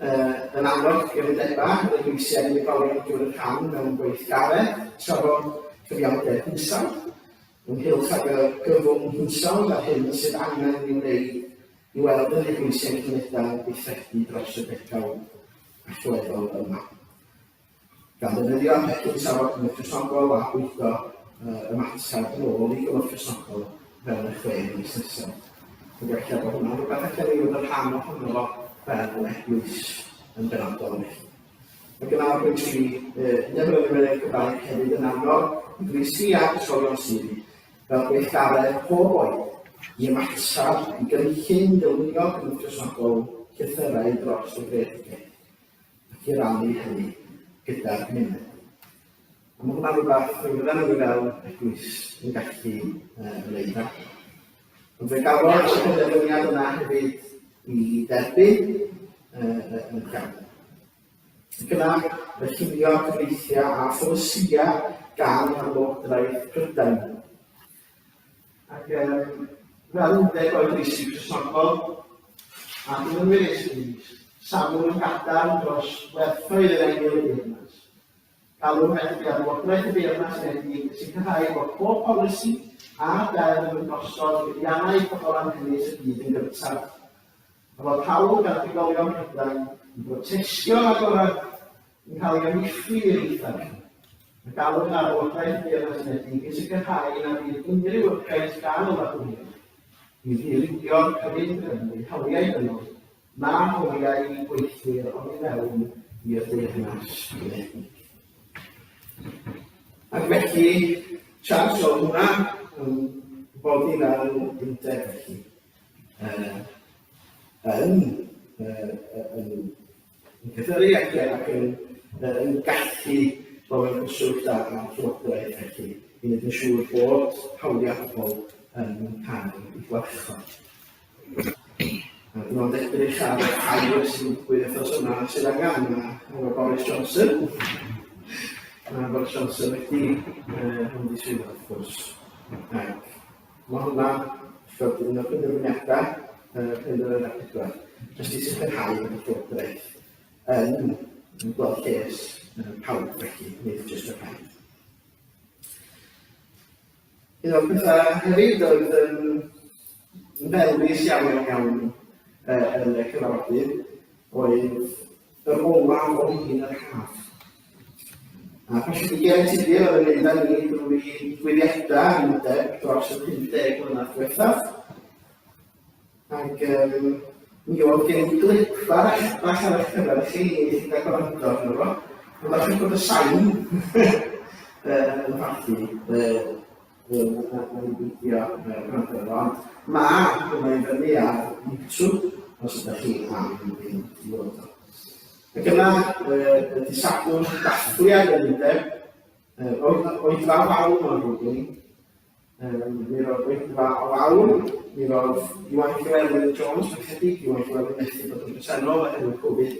uh, yn annog gyfundebau, yr eglwysi a'r unigolion i gymryd rhan mewn gweithgaredd, trafod cyfiawnder hinsawdd, ynghylch ag y gyfwng hinsawdd a'r hyn sydd angen ei wneud i weld yr eglwysi a'n cymunedau yn gweithredu dros y degawd allweddol yma. Gan ddefnyddio pecyn trafod Cymorth Cristnogol a bwydo ymateb yn ôl i Gymorth Cristnogol fewn y chwe mis nesaf. Dwi'n gobeithio bod hwnna'n rhywbeth allan ni fod yn rhan ohono fo fel eglwys yn benodol felly. Ac yn awr pwynt 3, Undeb yr Ymwelwyr Cymraeg hefyd yn annog eglwysi ac ysgolion Sul fel gweithgaredd pob oed i ymateb i gynllun dylunio Cymorth Cristnogol llythyrau dros y greadigaeth ac i rannu hynny gyda'r gymuned. A mae hwnna'n rhywbeth fe fyddan ni fel eglwys yn gallu uh, wneud na. Ond fe gafodd y penderfyniad yna hefyd i dderbyn uh, yn llawn. Ac yna, y llunio cyfreithiau a pholisïau gan Lywodraeth Prydain. Ac um, fel undeb o'i Grist Cristnogol, a dilynwyr Iesu Grist, safwn yn gadarn dros werthoedd yr Efengyl y Deyrnas. Galwn felly ar Lywodraeth y Deyrnas Unedig i sicrhau bod pob polisi a deddf yn gosod buddiannau pobl anghennus y byd yn gyntaf. A bod hawl gan drigolion Prydain i brotestio'n agored yn cael ei amddiffyn i'r eithaf. Mae galw ar Lywodraeth y Deyrnas Unedig i sicrhau na fydd unrhyw ymgais gan y wladwriaeth i ddirywio'r cyfundrefnu hawliau dynol na hawliau gweithwyr oddi fewn i'r Deyrnas Unedig. Ac felly, siawns oedd hwnna yn bod i fel undeb felly. uh, yn, uh, yn, yn cyffyrru ac, ac yn, uh, yn gallu bod mewn cyswllt â Llywodraeth felly i wneud yn siŵr bod hawliau pobl yn cael eu gwarchod. A dwi'n ond edrych ar y air sy'n digwydd wythnos yma sydd angen yma efo Boris Johnson. Mae Boris Johnson wedi uh, ymddiswyddo wrth gwrs. Ac Mae hwnna, ch'od, un o'r penderfyniadau yy 2024, jyst i sicrhau bod y Llywodraeth yn yn gweld lles yy pawb felly, nid jyst y rhai. Un o'r pethau hefyd oedd yn felys iawn iawn iawn yy yn y cyfarfodydd oedd yr olaf o un yr haf. A Parchedig Geraint Tudur oedd yn mynd â ni drwy ddigwyddiadau yr undeb dros y 50 mlynedd diwethaf. Ac um, mi oedd gen i glip bach, bach ar eich cyfer chi i chi gael gwrando arno fo. Ond achos bod y sain yn fathu, yn beidio gwrando arno fo. Ond mae hwnna i fyny ar YouTube os ydych chi am fynd i weld o. Ac yna, y dydd Sadwrn, dathliad yr undeb, oedfa fawr mae'n ddrwg gen i. Mi roedd oedfa o fawr, mi roedd Iwan Llywelyn Jones, mae'n credu, Iwan Llywelyn methu bod yn bresennol oherwydd Covid,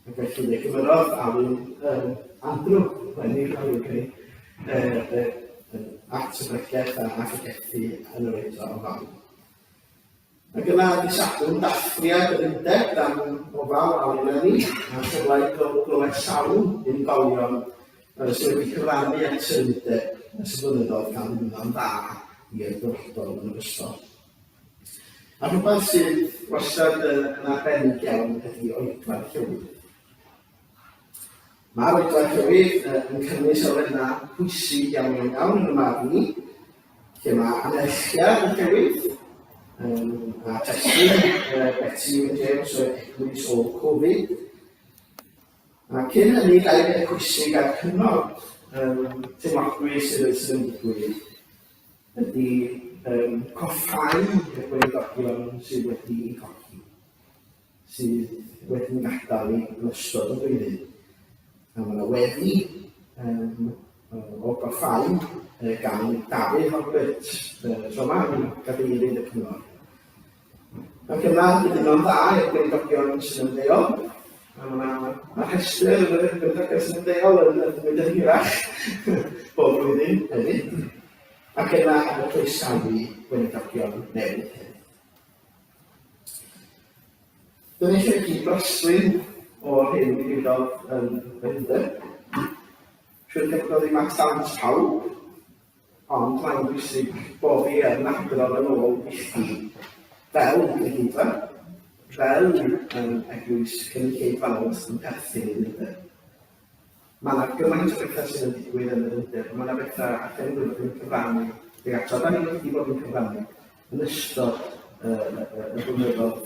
ac felly fe gymerodd Alun um, Andrew, mae'n ei ddrwg gen i. at y bregeth a phregethu yn yr oedfa ofal. Ac yna dy Sadwrn dathliad yr undeb dan ofal Alun Lenny a chyfle i glywed sawl unigolion sydd wedi cyfrannu at yr undeb ers y blynyddoedd gan ddymuno'n dda i'r dyfodol yn ogystal. A rhywbeth sydd wastad yn arbennig iawn ydy oedfa'r llywydd. Mae'r oedfa llywydd yn cynnwys elfennau pwysig iawn iawn iawn yn y marn i, lle mae anerchiad y llywydd, a testun Beti Wyn James o'r Eglwys ôl Covid. A cyn hynny, dau beth pwysig a'r cyfnod teimladwy sydd, sydd yn digwydd ydy coffáu y gweinidogion sydd wedi eu colli. sydd wedi'n gadael ni yn ystod y flwyddyn. A mae yna weddi um, o goffau gan Dafydd Roberts, tro yma, yn gadeirydd y cyngor. Ac yna, dymuno'n dda i'r gweinidogion sy'n ymddeol. A mae yna ma rhestr yn y gweinidogion sy'n ymddeol yn, yn mynd yn hirach bob blwyddyn hefyd. Ac yna yn croesawu gweinidogion newydd hefyd. Dyna i chi braslun o'r hyn ddigwyddodd yn yr undeb. Siwr gefnodd ddim at dant pawb, ond mae'n bwysig bod fi yn adrodd yn ôl i chi fel gynulleidfa, fel yn eglwys cynulleidfaol sy'n perthyn i'r undeb. Mae 'na gymaint o bethau sydd yn digwydd yn yr undeb, a mae 'na bethau allan ni wedi bod yn cyfrannu tuag ato. Da ni wedi bod yn cyfrannu yn ystod y, y, y blynyddoedd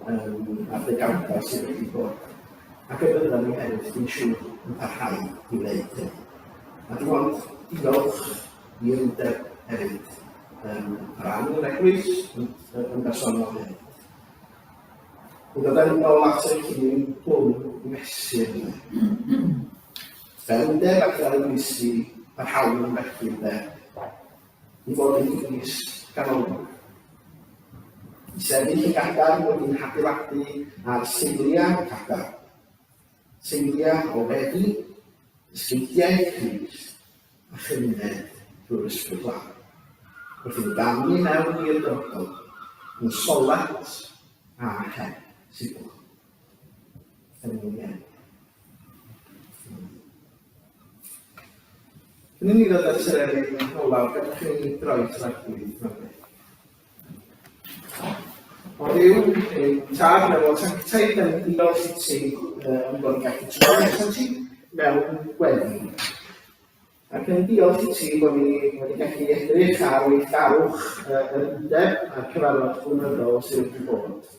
um, a'r degawdau sydd wedi bod. Ac y byddan ni hefyd, dwi'n siŵr, yn parhau i wneud hynny. A dim ond diolch i'r undeb hefyd, um, ar ran yr eglwys, yn, yn bersonol hefyd. Yn dod â ni nôl at y llinyn plwm mesur yna. Fel undeb ac fel eglwysi, parhawn yn felly ynde, i fod yn eglwys ganolog. I sefyll yn gadarn wedi'n hadeiladu ar seiliau cadarn. Seiliau o weddi, dysgeidiaeth Crist, a chymuned drwy'r Ysbryd Glân. Wrth i ni gamu mewn i'r dyfodol, yn solat a heb siglo. Yn ei enw. Cyn i ni ddod at yr emyn olaf, gadewch i ni droi at yr Arglwydd mewn gweddi. O Dduw, ein Tad nefol sanctaidd, da ni'n diolch i ti am bod ni'n gallu troi atat ti mewn gweddi. Ac yn diolch i ti bod ni wedi gallu edrych ar weithgarwch yr undeb a'r cyfarfod blynyddol sydd wedi bod.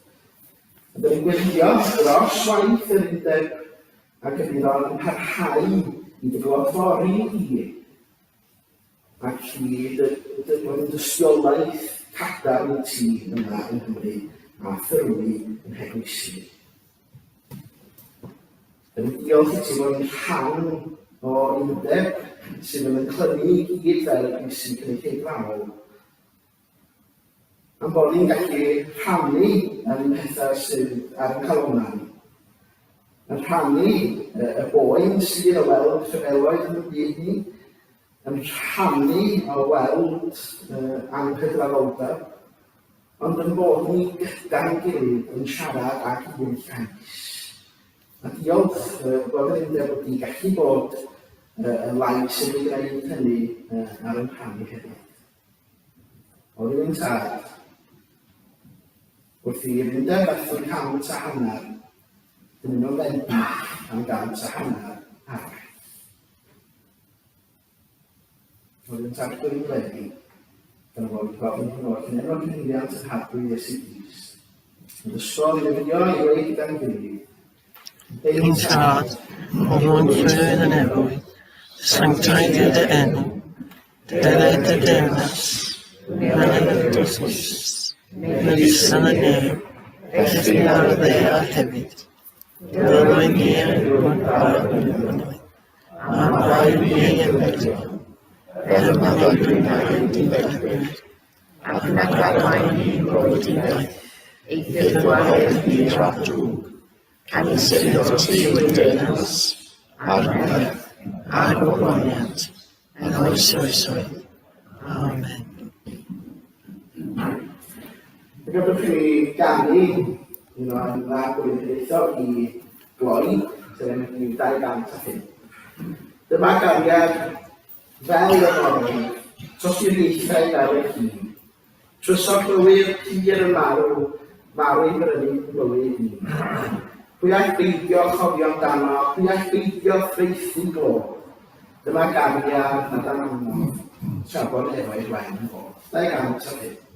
A da ni'n gweddïo dros waith yr undeb ac y bydd o'n parhau i dy glodfori di ac i dy, dy, bod yn dystiolaeth cadarn i ti yma yng Nghymru a thyrfu yn heglwysi. Yn diolch i ti fod yn rhan o undeb sydd yn clymu i gyd fel eglwysi cynulleidfaol. Am bod ni'n gallu rhannu yn pethau sydd ar ein calonnau ni. Yn rhannu y boen sydd o weld rhyfeloedd yn y byd ni, yn rhannu o weld anghydraddoldeb, ond yn bod ni gyda'n gilydd yn siarad ag un llais. A diolch bod yr undeb wedi gallu bod yn lais yn ei gwneud hynny ar ein rhan ni hefyd. O rywun tad. Wrth i'r undeb ddathlu 150, dymunodd fendith am 150 arall. O rywun tad gwyn wedi, gan fod gofyn hyn oll yn enw'r cynhyrchiant yn Harglwydd Iesu Grist. Yn ysgol i ddefnyddio i ddweud gyda'n gilydd. Ein Tad, yr hwn sydd yn y nefoedd, sanctaidd yw dy enw, Dylai dy deyrnas, wneud dy dwys, megis yn y nef, felly ar y ddaear hefyd. Fel mae ni yn gwybod pa bynnag, a mae ni yn bedion, fel y mae ninnau yn difetwyr, ac na gadael ni fod yn daith, eithr gwared ni rhag drwg, canys eiddo ti yw'r deyrnas, a'r nerth, a'r gogoniant, yn oes oesoedd. Amen. Fe gadwch chi ganu un o'r emynau gweinidogol i gloi, sef emyn 205. Dyma gariad fel y morwyn, tosturiaethau fel y ci. Trysor clywir tir yn marw, marw i brynu bywyd i. Pwy all beidio chofio amdano, pwy all beidio thraethu glo? Dyma gariad nad am anodd, tra bod efo'i wen yn fod. 205.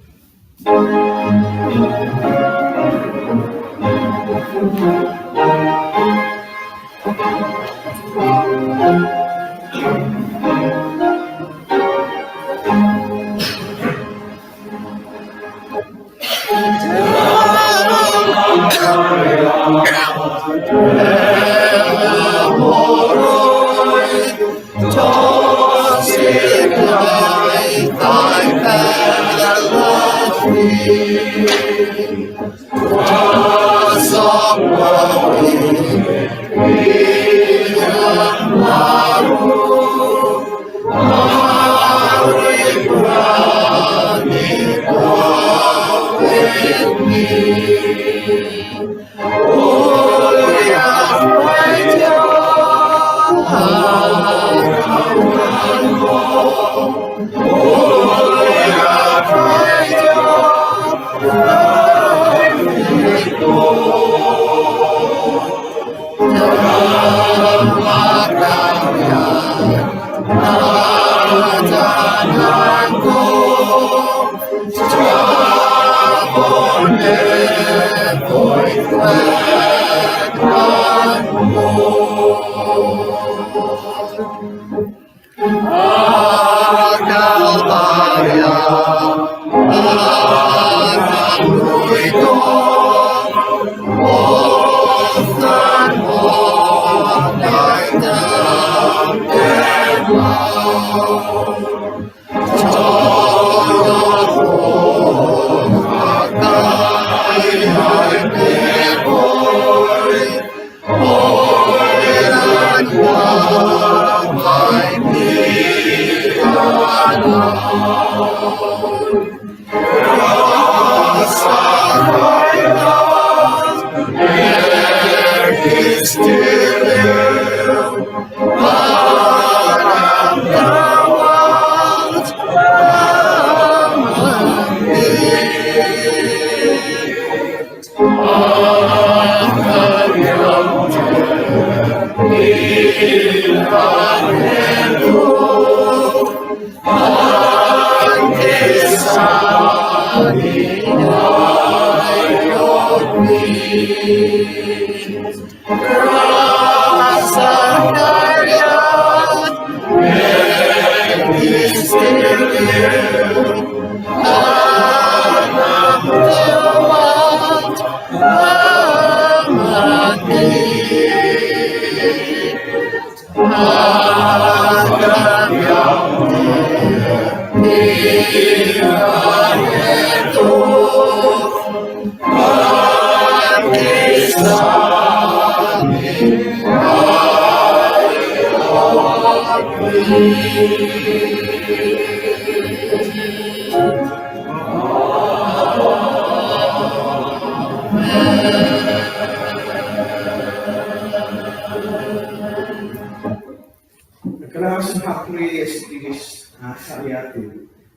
Y gras yn Rhagfyr Iesu Grist a chariad Duw,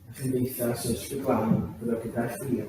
a chymdeithas yr Ysbryd Glân, fyddo gyda chwi.